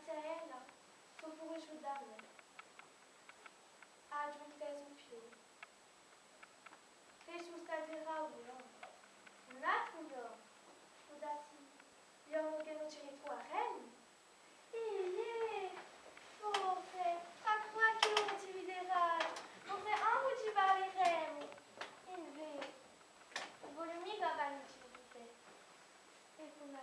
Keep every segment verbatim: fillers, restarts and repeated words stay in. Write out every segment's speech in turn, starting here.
Ella, sò puru sciuta à mè. Aghju intesu piove. Feci stà di ragiò. Un altru ghjornu, pudassi, ghjornu chì no ci ritruvaremu. Iè, forse, trà qualchì ora ci viderà, forse ancu ci parleremu. Invece, ùn vogliu micca vene ci di tè. Eccu, ma,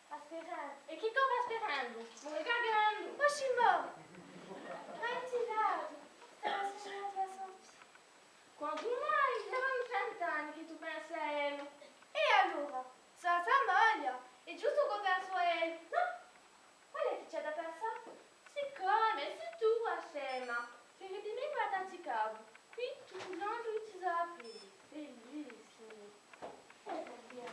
ma speranza. È chì cosa sperandu? Mori cagandu! Ma scimò! Ma in ti datu, stava sognandu à San Pietru. Quandu mai? Eranu trent'anni chì tù pensi à ellu. È allora, senza maglia, hè ghjustu ch'o pensu à ellu, nò? Quale hè chì ci hà da pensà? Siccome sì tù, a scema, ti ridi micca à tanti capi. Quì tutti l'anghjuli ti sò appena. Bellissimu. È per via.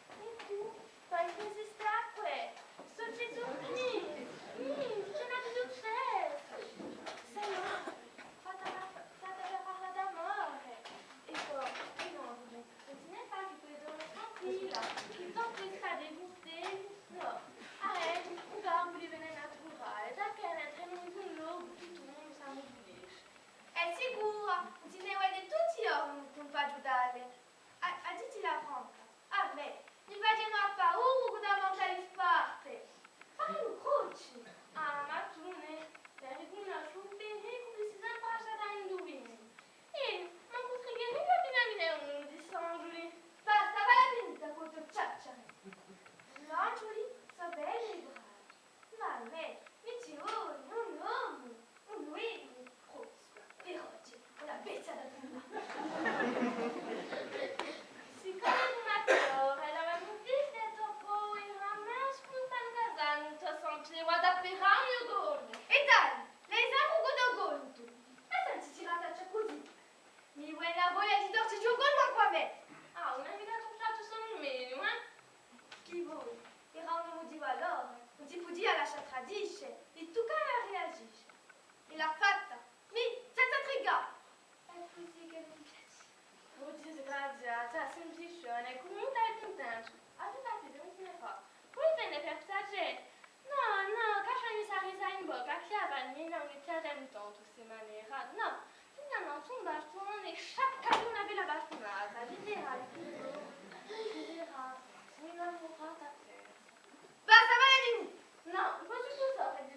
È tù? Quandu si stacque? Sò ci sò mì. Mì, chì n'hà successu? Sai mai, fatta per, fatta per parlà d'amore. È po, è no, ùn ti ne fà chì poi dorme tranquilla, chì tantu hè statu di custì, nò. Ah, eh, un campu di venenu à truvà, tacchè ne tremu in un locu, tuttu u mondu s'ammubilisce. Hè sicura, ùn si ne vede tutti i ghjorni un cumpagnu tale. À, à dilla franca, à mè, mi facenu a paura cù davanti à li sparte. Parenu croci. Ah, ma tù, nè, ne ricunnosci u periculu, sì sempre lasciata à induvini. Eh, ma cù Frigheringa appena vene unu di San Ghjulì. Basta, falla finita cù e to chjachjare. L'anghjuli sò belli è bravi, ma à mè mi ci vole un omu, un omu propiu, feroce, una bestia da tunnà. Siccome tù, Matteo, l'avemu vista è troppu, era mè spuntanu casanu, tù, San Pietru, v'hà da parà u me collu. È dai, l'hai sempre cù u to collu tù. Ma senti, tirata cusì. Mi vene a voglia di torci u collu ancu à mè. Ah, ùn hai micca torciatu solu u menu, eh? Chì voli? Era un omu di valore, ùn si pudia lascià tradisce, li tuccava à reagisce. È l'hà fatta, mì, senza trigà! Hè cusì chì mi piace. Oh, disgraziata, simpliciona, cum'è t'hai cuntentu. Avà, vidi, ùn si ne fà. Ùn si ne fà, per piacè. Nò, nò, cacciami sta risa in bocca, chì a panina ùn mi piace tantu sta manera. Nò, ti dà nanzu un bastone, sciaccati una bella bastunata, viderai, viderai, mi innamorata per. Basta, vai à dì! Nò, ùn possu più soffre di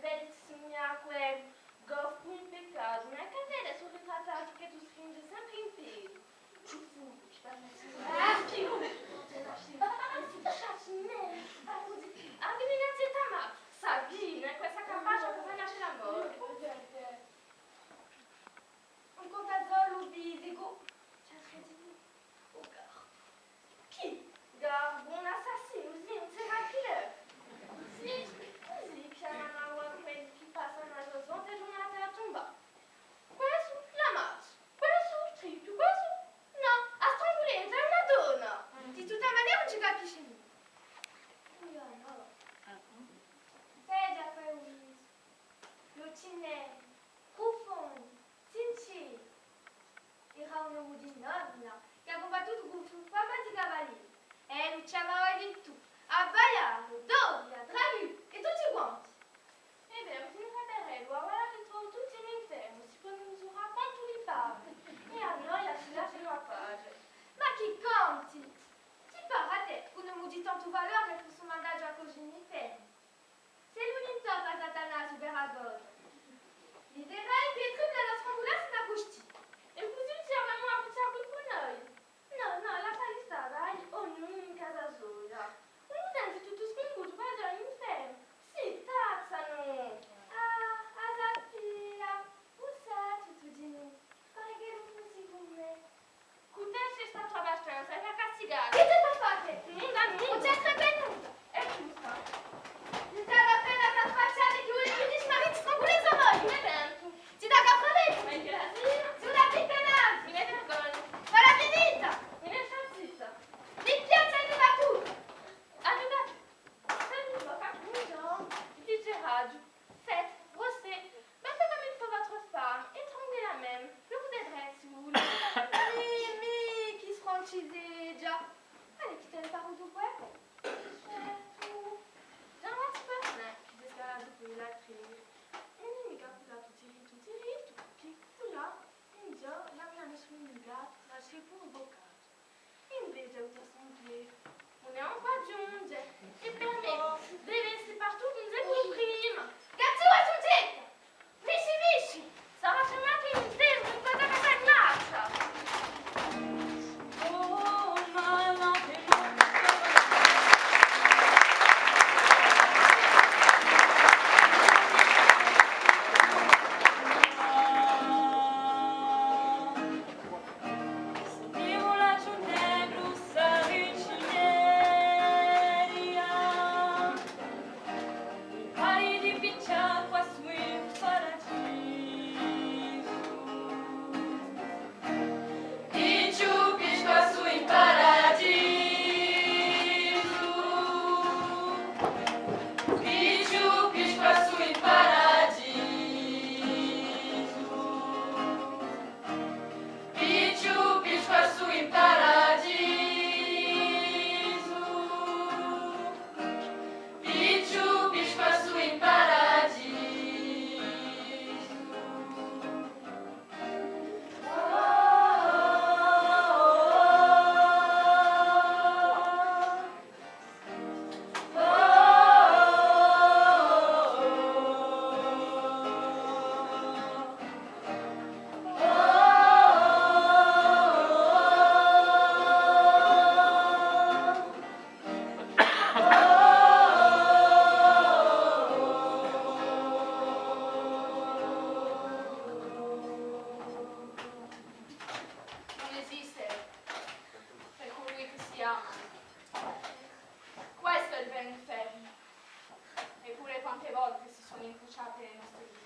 incrociate e nostre vite.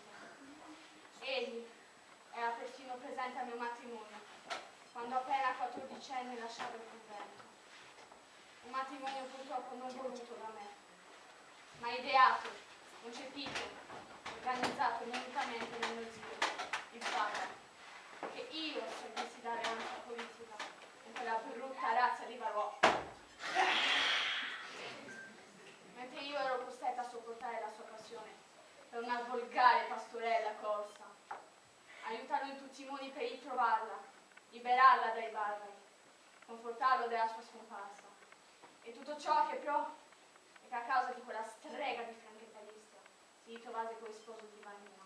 Egli era perfino presente al mio matrimonio, quando appena quattordicenne lasciava il convento. Un matrimonio purtroppo non voluto da me, ma ideato, concepito, organizzato minutamente dal mio zio, il padre, che io servisi da alleanza politica con quella brutta razza di Valois. Mentre io ero costretta a sopportare la sua passione per una volgare pastorella corsa, aiutarlo in tutti i modi per ritrovarla, liberarla dai barbari, confortarlo della sua scomparsa. E tutto ciò che però è che a causa di quella strega di franchettariesta si ritrovasse col sposo di Vanina,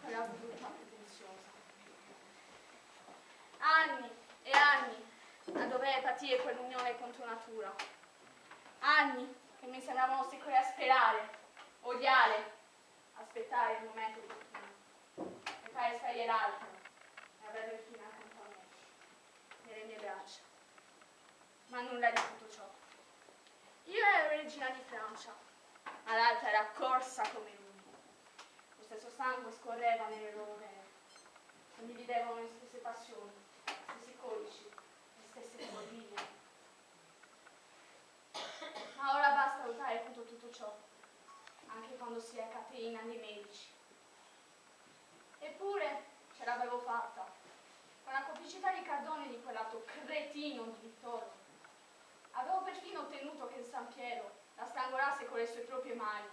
quella brutta pretenziosa. Anni e anni a dover patire quell'unione contro natura. Anni che mi sembravano secoli a sperare, odiare, aspettare il momento opportuno per fare sparire l'altro e averlo infine accanto a me, nelle mie braccia. Ma nulla di tutto ciò. Io ero regina di Francia, ma l'altra era corsa come lui. Lo stesso sangue scorreva nelle loro vene. Condividevano le stesse passioni, gli stessi codici, le stesse follie. Ma ora basta lottare contro tutto ciò, anche quando si è Caterina de' Medici. Eppure ce l'avevo fatta. Con la complicità di Cardone e di quell'altro cretino di Vittorio, avevo perfino ottenuto che Sampiero la strangolasse con le sue proprie mani.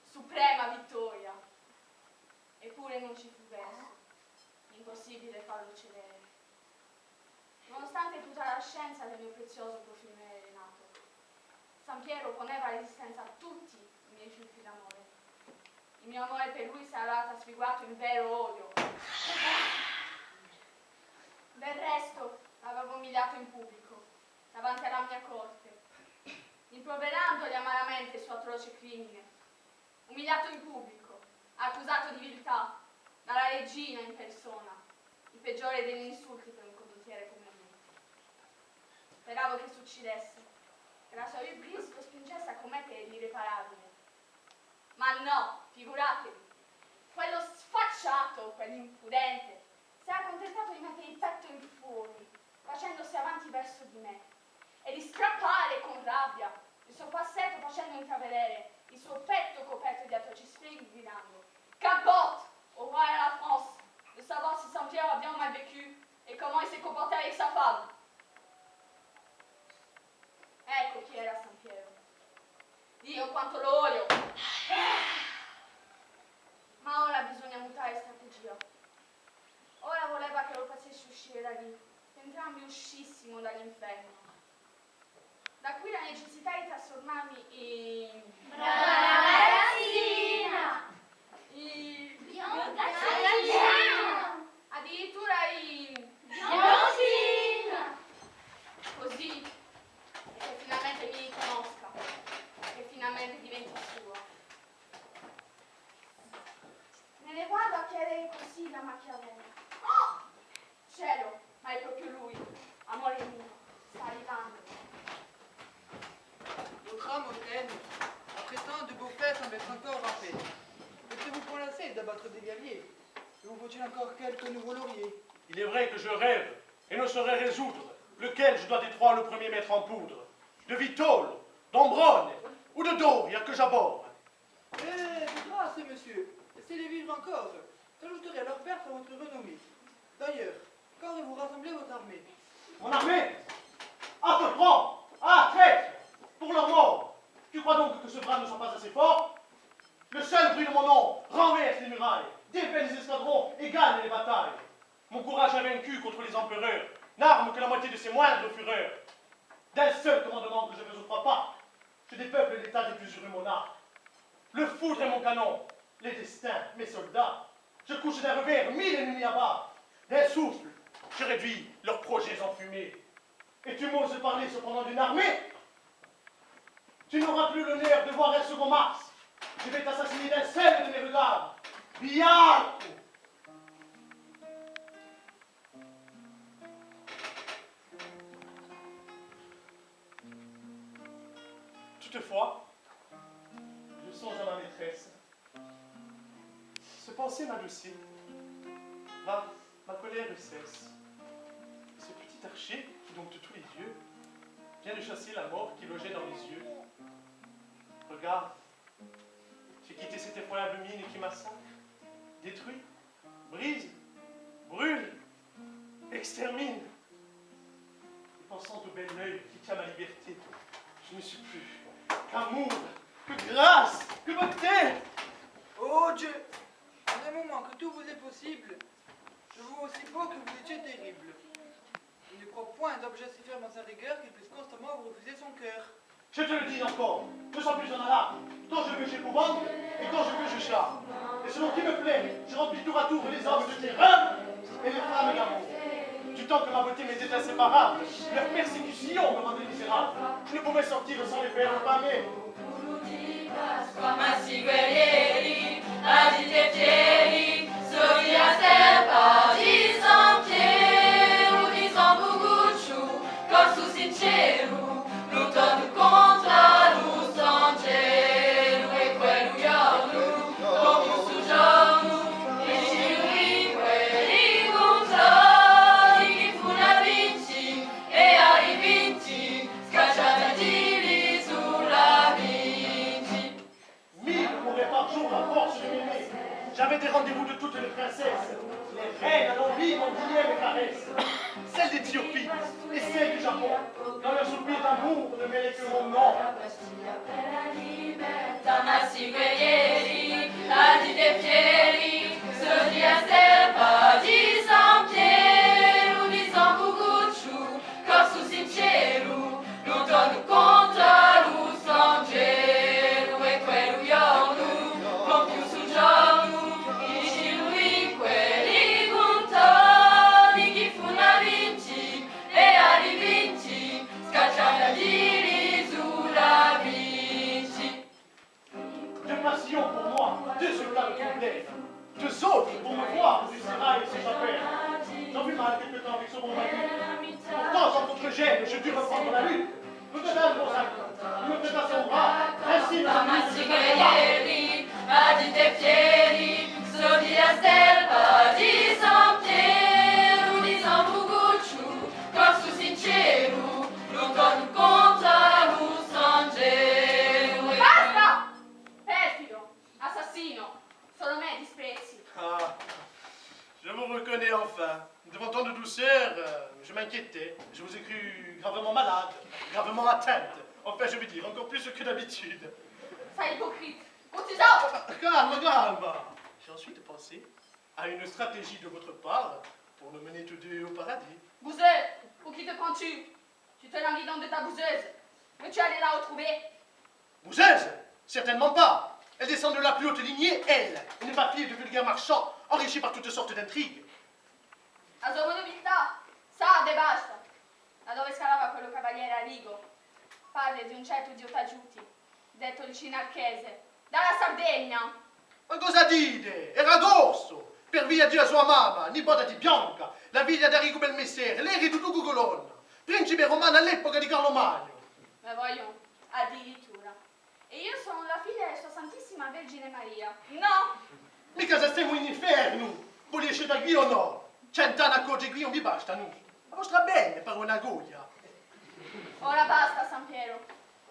Suprema vittoria! Eppure non ci fu verso. Impossibile farlo cedere. Nonostante tutta la scienza del mio prezioso profumiere Renato, Sampiero opponeva resistenza a tutti i miei trionfi d'amore. Il mio amore per lui s'era trasfigurato in vero odio. Del resto, l'avevo umiliato in pubblico, davanti alla mia corte, rimproverandogli amaramente il suo atroce crimine. Umiliato in pubblico, accusato di viltà dalla regina in persona, il peggiore degli insulti per un condottiere come lui. Speravo che succedesse, che la sua hubris lo spingesse a commettere l'irreparabile. Ma no, figuratevi, quello sfacciato, quell'impudente, s'era accontentato di mettere il petto in fuori, facendosi avanti verso di me, e di strappare con rabbia il suo passetto, facendo intravedere il suo petto coperto di atroci sfreghi, gridando: Qu'importe, au roi et à la France de savoir si Sampiero a bien ou mal vécu et comment il s'est comporté avec sa femme. Ecco chi era Sampiero. Dio, quanto lo odio! Ma ora bisogna mutare strategia. Ora voleva che lo facessi uscire da lì, che entrambi uscissimo dall'inferno. Da qui la necessità di trasformarmi in... Brava ragazzina! In... Bionda ragazzina! Addirittura in... Biondina! Così, e che finalmente mi riconosca, e che finalmente diventi sua. Me ne vado a chiedere consiglio a Machiavelli. Oh! Cielo, ma è proprio lui, amore mio, sta arrivando. Votre âme hautaine, après tant de beaux faits, semble être encore en peine. Êtes-vous pressé d'abattre des guerriers ? Et vous faut-il encore quelques nouveaux lauriers ? Il est vrai que je rêve et ne saurais résoudre lequel je dois des trois le premier mettre en poudre, de Vittorio, d'Ombrone ou de Doria que j'abhorre. Eh, de grâce, monsieur, laissez-les vivre encore. J'ajouterai à leur perte à votre renommée. D'ailleurs, quand aurez-vous rassemblé votre armée ? Mon armée ? À peu près, à trente, pour leur mort. Tu crois donc que ce bras ne soit pas assez fort ? Le seul bruit de mon nom renverse les murailles, défait les escadrons et gagne les batailles. Mon courage invaincu contre les empereurs n'arme que la moitié de ses moindres fureurs. D'un seul commandement que je veux ou crois pas, je dépeuple l'État des plus heureux monarques. Le foudre est mon canon, les destins, mes soldats. Je couche d'un revers mille ennemis à bas. D'un souffle, je réduis leurs projets en fumée. Et tu m'oses parler cependant d'une armée ? Tu n'auras plus l'honneur de voir un second Mars. Je vais t'assassiner d'un seul de mes regards. Bianco ! Toutefois, je Je songe à ma maîtresse. Ce penser m'adoucit. Ma, ma colère cesse. Ce petit archer qui dompte tous les dieux vient de chasser la mort qui logeait dans mes yeux. Regarde, j'ai quitté cette effroyable mine qui massacre, détruit, brise, brûle, extermine. Et pensant au bel œil qui tient ma liberté, je ne suis plus qu'amour, que grâce, que beauté. Ô Dieu, à un moment que tout vous est possible, je vous vois aussi beau que vous étiez terrible. Je ne crois point d'objet si ferme à sa rigueur qu'il puisse constamment vous refuser son cœur. Je te le dis encore, je ne sens plus en alarme. Quand je veux, j'épouvante, et quand je veux, je charme. Et selon qui me plaît, je remplis tour à tour les hommes de terreur et les femmes d'amour. Du temps que ma beauté m'était inséparable, leurs persécutions me rendaient misérable. Je ne pouvais sortir sans les faire famer. Quamm'è si guerrieri, a dite fieri, sò di a sterpa di San Pieru, di San Bugucciu, corsu sinceru, luttanu contr'à lu strangheru, è quellu ghjornu, dopu stu ghjornu, in giru in quelli cuntrori, chì funu vinti è à li vinti, scacciati di l'isola vinti. Mille mourraient par jour à force de m'aimer. J'avais des rendez-vous de toutes les princesses. Les reines à l'envie m'enviaient mes caresses. Celles d'Éthiopie et celles du Japon, dans leurs soupirs d'amour, ne mêlaient que mon nom. Quamm'è si guerrieri, a dite fieri, sò di a sterpa di San Pieru, di San Bugucciu, corsu sinceru, luttanu contr'à lu strangheru, è quellu ghjornu, compiu stu ghjornu, in giru in quelli cuntrori, chì funu vinti è à li vinti, scacciati di l'isola vinti. Deux passions pour moi, deux spectacles complets. Deux autres pour me voir, Lucera et ses chapelles. J'en vis mal quelque temps avec ce bon Manu. Pourtant, sans contre-gêne, je dus reprendre la lutte. Nous devînmes consacrés. Il me prêta son bras, ainsi nous... Quamm'è si guerrieri, a dite fieri, sò di a sterpa di San Pieru, di San Bugucciu, corsu sinceru, luttanu contr'à lu strangheru. Basta! Perfido! Assassino! Sò mè i disprezzi! Ah, je vous reconnais enfin. Devant tant de douceur, euh, je m'inquiétais. Je vous ai cru gravement malade, gravement atteinte. Enfin, je veux dire, encore plus que d'habitude. Sè ipocrite! Courtisan! Calme, calme. J'ai ensuite pensé à une stratégie de votre part pour nous mener tous deux au paradis. Bouzeuse, où qui te prends-tu? Tu te languis donc de ta bouzeuse. Veux-tu aller la retrouver? Bouzeuse? Certainement pas. Elle descend de la plus haute lignée, elle, et n'est pas fille de vulgaires marchands, enrichis par toutes sortes d'intrigues. A so nobiltà, sarda è basta. Da dove scalava quellu cavaliere Arrigo, padre d'un certu zio Taciuti, detto il Cinarchese, da la Sardegna! Ma cosa dite? Era corsu! Per via di a sua mamma, nipota di Bianca, la figlia d'Arrigu Belmessere, l'erede di Ducu Colonna, principe romanu à l'epoca di Carlu Magnu. Ma voi, addirittura. È io sono la figlia di Sua Santissima Vergine Maria. Nò! Micca s'è stemu in infernu! Volete esce da quì o nò? Cent'anni à cogghje quì ùn vi bastanu! A vostra bella pare una gioia! Ora basta, Sampieru.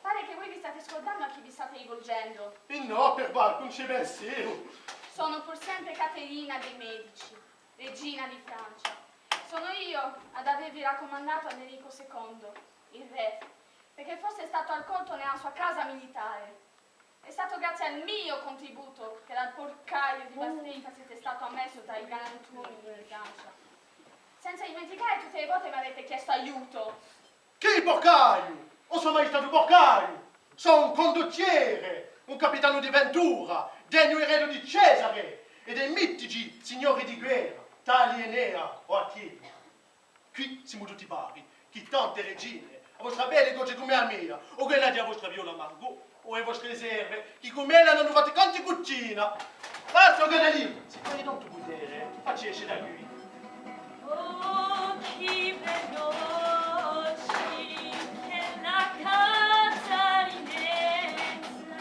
Pare che voi vi state scordando a chi vi state rivolgendo. È nò, per qualcun ci pensu eiu. Sono pur sempre Caterina dei Medici, regina di Francia. Sono io ad avervi raccomandato Enrico secondo, il re, perché fosse stato accolto nella sua casa militare. Hè stato grazie al mio contributo che dal porcaio di Basterrica siete stato ammesso tra i galantuomini di Francia. Senza dimenticare tutte le volte mi avete chiesto aiuto. Chì porcaio? Ùn sò mai statu porcaio! Sò un condottiere, un capitanu di ventura, degnu erede di Cesare è dei mitici signori di guerra, tali Enea o Achille. Quì simu tutti pari, chì tante regine, a vostra bella hè cum'è a mea, o quella di a vostra Viola Margot, o e vostre serve, chì cum'ella ùn anu fattu cantu cucina. Basta, o Catalina, si poi tantu putere, facci esce da quì. Oh, chì veloci ch'ella cata in essa.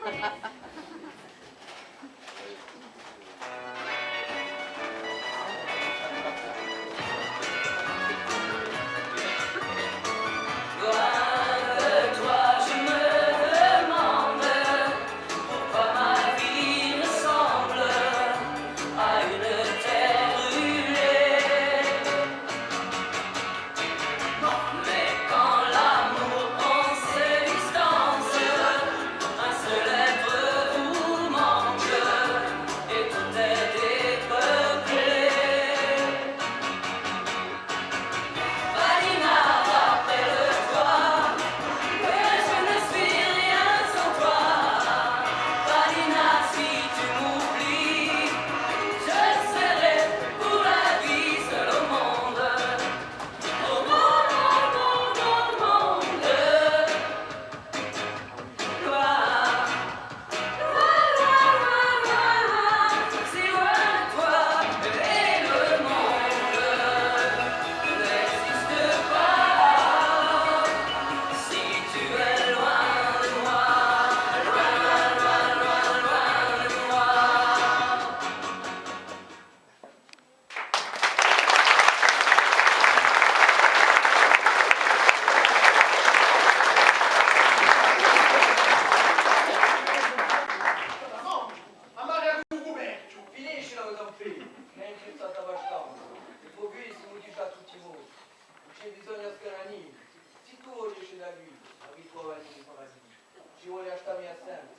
Loin de toi, je me demande pourquoi ma vie ressemble à une terre brûlée. Mais quand l'amour prend ses distances, un seul être vous manque et tout est dépeuplé. Paulina, rappelle-toi que je ne suis rien sans toi. Paulina, si tu m'oublies, je ne serai pour la vie seule au monde. Au monde, au monde, au monde. Loin, loin, loin, loin, loin, si loin de toi et le monde n'existe pas, si tu es loin de moi, loin, loin, loin, loin, loin, loin de moi. Amari à u cummerciu, finiscila, o Ghjuvan Pè, n'hai inchiattatu abbastanza. È po quì simu digià tutti morti. Ùn ci hè bisognu à scannà nimu. Sì tù voli esce da quì, a ritrova in u paradisu, ci voli à stà micca sempre.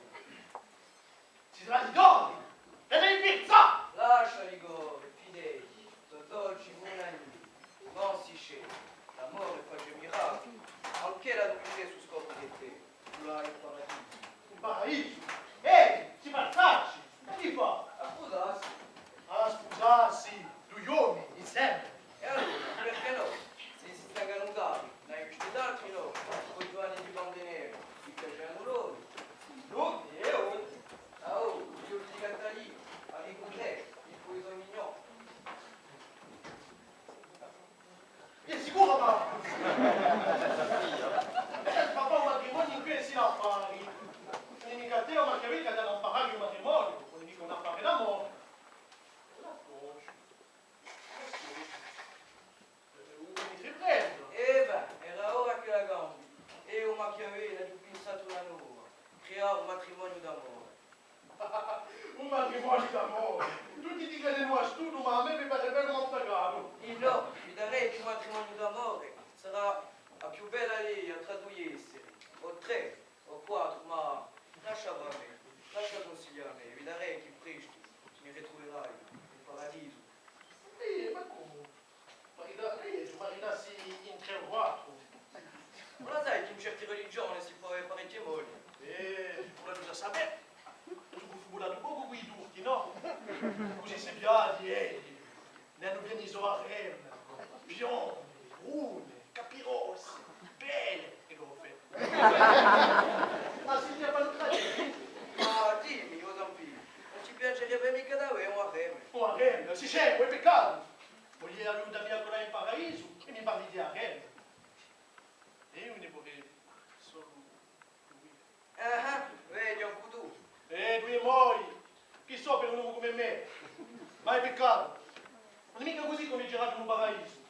Sì traditori! L'avete invizzatu! Lasciali corre, fideli, sò dolci cum'è un agnolu. Bon, sì scemu, l'amore face miraculi. Ancu ella ùn ci hè stu scopu chè tè, vulà in paradisu. In paradisu? Ehi, sì falsacci! Chì fà? À spusassi. À spusassi, dui omi, inseme? È allora, perchè nò? S'elli si stacanu u capu, n'hai vistu d'altri, nò? Cù Ghjuvanni di Bande Nere, li piacenu l'omi. L'omi, è omi. Ah, oh, u figliolu di Catalina, Henri Coudray, il poison mignon. Hè sicuru, ma... Eh, papà, u matrimoniu in quì si l'affari. Ùn hè micca tè o Machiavelli chì hà da amparà u matrimoniu, ùn hè micca un affare d'amore. L'approcciu. Eh, u, u mi riprende. Eh bè, era ora ch'ella cambi. Eiu, Machiavelli, aghju pinsatu una nova. Creà un matrimoniu d'amore. Un matrimoniu d'amore! Tutti ti credenu astutu, ma à mè mi pare bellu mantacanu. Innò, vidareti chì un matrimoniu d'amore sarà a più bella leia trà dui esseri, o trè, o quattru, ma lascia fà à mè, lascia cunsiglià à mè, vidareti chì prestu mi ritruverai in paradisu. Eh, ma cumu? Marita-, eh, marità, sì, in trè o quattru. Ùn la sai chì in certe religione si pò avè parechje mogli? Eh, vulete già sapè. Tù figurati un pocu cù i Turchi, nò? Cusì si piaghja, eh, n'anu pieni i so harem, bionde, brune, capirose, belle, è goffe. Ma si ne fannu tracce. Ma dimmi, o Ghjuvan Pè, ùn ti piacerebbe micca d'avè un harem? Un harem? Sì, certu, hè peccatu! Vogliu avè una mia quella in paradisu è mi parli di harem. È eiu ne voleria solu dui. Ah, vedi, ancu tù. Eh, dui mogli! Chì sò per un omu cum'è mè? Ma hè peccatu! Ùn hè micca cusì ch'omu ghjera in u paradisu.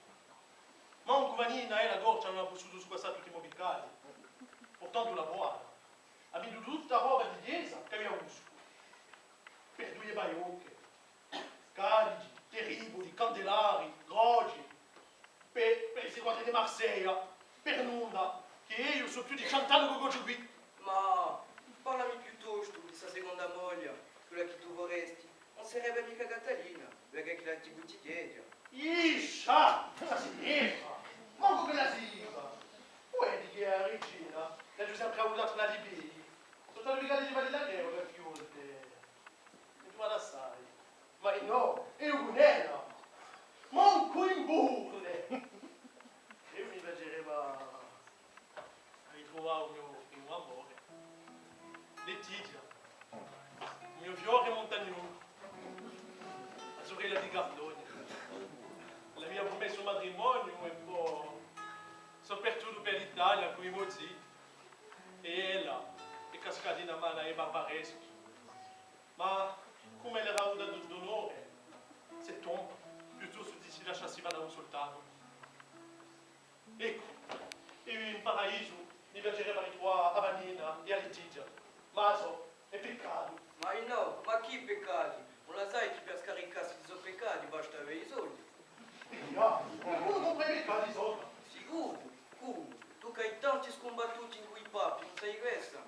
Mancu Vanina è a Corcia ùn anu pussutu squassà tutti i mo piccati. Purtantu la buona. Aghju vinditu tutta a roba di chjesa ch'aviu avutu. Per duie baiocche, calici, terribuli, candelari, croci, per, per i seguaci di Marseglia, per nunda, chì eiu sò più di cent'anni ch'o ghjocu quì. Ma parlami piuttostu di sta seconda moglia, quella chì tù vorresti. Ùn sarebbe micca Catalina, quella chì ti butticheghja? Iscia! Sta sinistra! Mancu ch'ella si dica! Vedi chì a regina l'aghju sempre avuta trà i pedi. Sò statu obbligatu di fà la guerra per figliola. È tù mi sai. Ma innò, eiu cun ella! Mancu in burle! Eiu mi piacerebbe à ritruvà u mo primu amore. Letizia, u mo fiore muntagnolu, a surella di Cardogna. L'aviu prumessu u matrimoniu è po sò partutu per l'Italia cù i mo zii. È ella, è cascati in a manu à i barbareschi. Ma, cum'ellu era omu d'onore, s'è tombu, piuttostu di si lasciassi fà da un sultanu. Eccu, eiu in paradisu mi piacerebbe à ritruvà à Vannina è à Letizia, ma sò, hè peccatu. Ma innò, ma chì peccati? Ùn la sai chì per scaricassi di i so peccati basta avè i soldi? Peccati? Ma cumu compra i peccati, sò? Sicuru, cumu? Tù ch'hai tantu scumbattutu incù i papi, ùn sai quessa?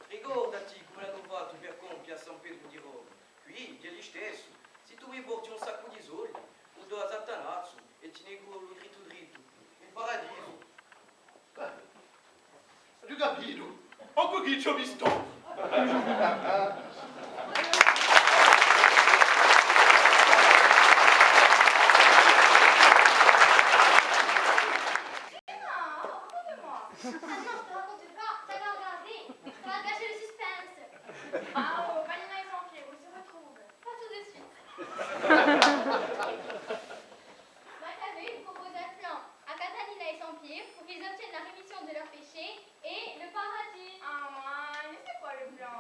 Ricordati cumu l'anu fattu per compia à San Petru di Roma. Quì, hè listessu, s'è tù mi porti un saccu di soldi, u dò à Satanazzu è ti ne corru drittu drittu, in paradisu. Aghju capitu. Eccu chì ci aghju vistu. Emma, raconte-moi. Ah non, je te raconte pas, t'as qu'à regarder. T'as gâché le suspense. Ah, oh, Vannina et Jean-Pierre, où ils se retrouvent? Pas tout de suite. Macabée propose un plan à Catalina et Jean-Pierre pour qu'ils obtiennent la rémission de leurs péchés et le paradis. Ah, mais c'est quoi le plan?